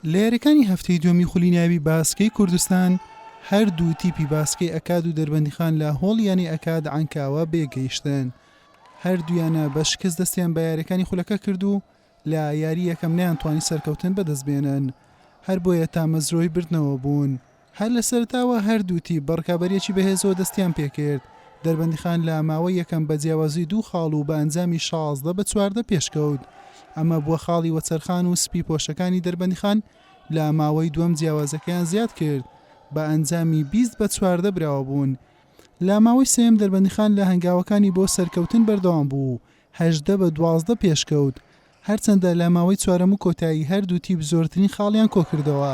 لە یاریەکانی هەفتەی دووەمی خولی نایابی باسکەی کوردستان، هەردوو تیپی باسکەی ئەکاد و دەربەندیخان لە هۆڵی یانەی ئەکاد عەنکاوە بەیەکگەیشتن. هەردوویانە بە شکست دەستیان بە یاریەکانی خولەکە کرد و لە یاری یەکەم نەیانتوانی سەرکەوتن بەدەستبێنن، هەر بۆیە تامەزرۆی بردنەوە بوون. هەر لە سەرەتاوە هەردوو تیپ بە ڕکابەرییەکی بەهێزەوە دەستیان پێکرد، دەربەندیخان لە ماوەی یەکەم بە جیاوازی دوو خاڵ و بە ئەنجامی 16 بە 14 پێشکەوت، ئەمە بووە خاڵی وەچەرخان و سپی پۆشەکانی دەربەندیخان لە ماوەی دووەم جیاوازەکەیان زیاد کرد بە ئەنجامی 20 بە 14 براوە بوون. لە ماوەی سێیەم دەربەندیخان لە هەنگاوەکانی بۆ سەرکەوتن بەردەوام بوو و 18 بە 12 پێشکەوت، هەرچەندە لە ماوەی چوارەم و کۆتایی هەردوو تیپ زۆرترین خاڵیان کۆکردەوە،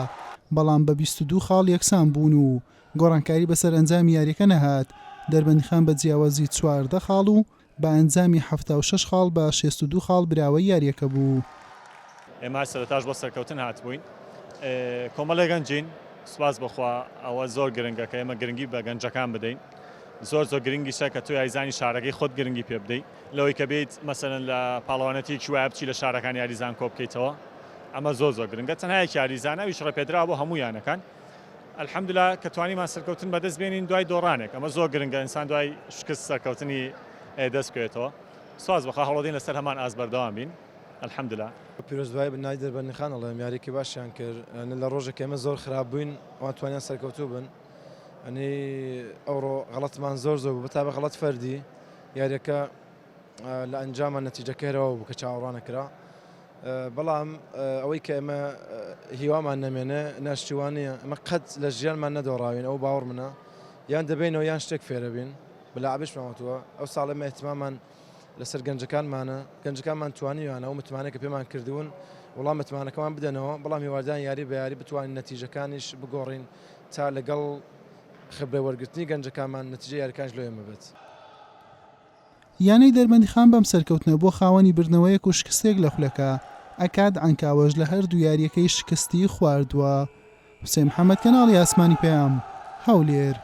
بەڵام بە 22 خاڵ یەکسان بوون و گۆڕانکاری بەسەر ئەنجامی یارییەکە نەهات، دەربەندیخان بە جیاوازی 14 خاڵ و بە ئەنجامی 76 خاڵ بە 62 خاڵ براوەی یارییەکە بوو. ئێمە سەرەتاش بۆ سەرکەوتن هاتبووین، کۆمەڵێ گەنجین، سوپاس بۆ خوا ئەوە زۆر گرنگە کە ئێمە گرنگی بە گەنجەکان بدەین، زۆر زۆر گرنگیشە کە تۆ یاریزانی شارەکەی خۆت گرنگی پێ بدەیت. لەوەی کە بێیت مەسەلەن لە پاڵەوانێتیەکی وایە بچی لە شارەکان یاریزان کۆ بکەیتەوە ئەمە زۆر زۆر گرنگە تەنها یەک یاریزانە ئەویش ڕێپێدراوە بۆ هەموو یانەکان الحمدلله کە توانیمان سەرکەوتن بەدەست بێنین دوای دۆڕانێک ئەمە زۆر گرنگە ئینسان دوای شکست سەرکەوتنی دەست بکەوێتەوە سواز بەخوا هەوڵدەین لەسەر هەمان ئاست بەردەوام بین الحمدلله. پیرۆزبایی بە نادی دەربەندیخان ئەڵێم یاریەکی باشیان کرد لە ڕۆژێک ئێمە زۆر خراپ بووین ئەوان توانیان سەرکەوتوو بن ئەنی ئەوڕۆ غەڵەتمان زۆر زۆر بوو بەتابە غەڵەت فەردی یاریەکە لە ئەنجامە نەتیجەکە هەرەوە بوو کە چاوەڕوانە کرا بەڵام ئەوەی کە ئێمە هیوامان نەمێنێ ناشتیوانە ئەمە قەت لە ژیانمان نەدۆڕاوین ئەو باوەڕ منە یان دەبینەوە یان شتێک فێرەبین بلا عبشمانوتووە ئەو ساڵێ مە اهتمامان لەسەر گەنجەکانمانە گەنجەکانمان توانیویانە ئەو متمانە کە پێمان کردوون وەڵام متمانەکەمان بدەنەوە بەڵام هیوادان یاری بە یاری بتوانین نەتیجەکانیش بگۆڕین تا لەگەڵ خبرە وەرگرتنی گەنجەکانمان نەتیجەی یاریەکانیش لۆ ئێمە بێت. یانەی دەربەندیخان بەم سەرکەوتنە بووە خاوەنی بردنەوەیەک و شکستێک لە خولەکە، ئەکاد عەنکاوەش لە هەردوو یارییەکەی شکستی خواردووە. حوسێن محەمەد کەناڵی ئاسمانی پەیام، هەولێر.